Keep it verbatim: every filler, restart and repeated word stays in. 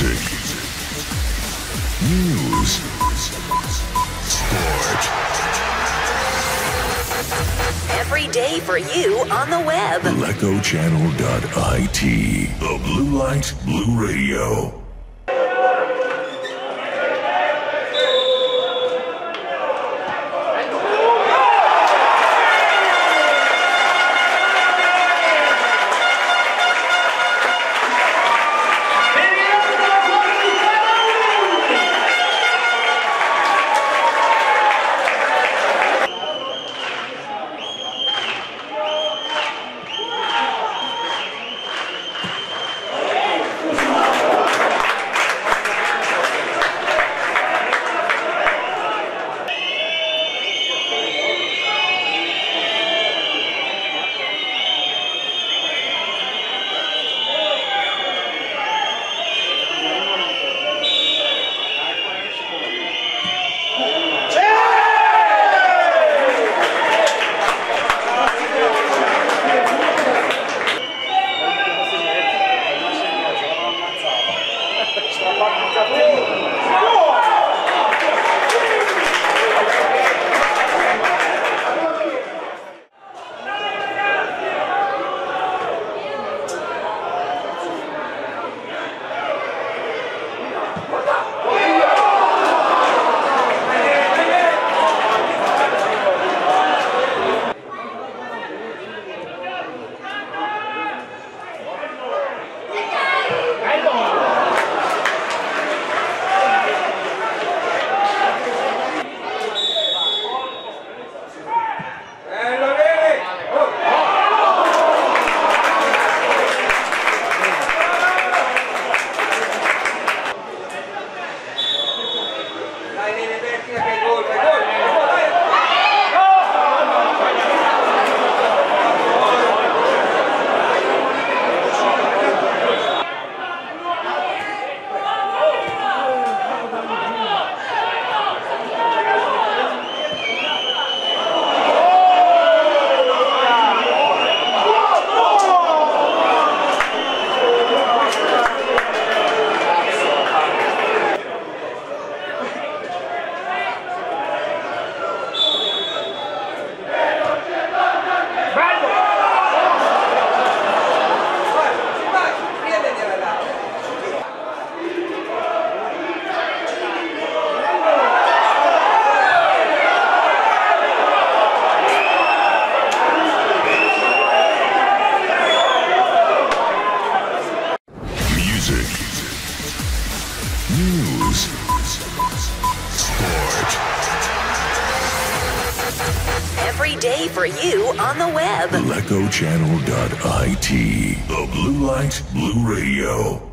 News. Sport. Every day for you on the web. Leco channel dot I T. The Blue Light Blu Radio. Music. News. Sport. Every day for you on the web. Leco channel dot I T. The Blue Light Blu Radio.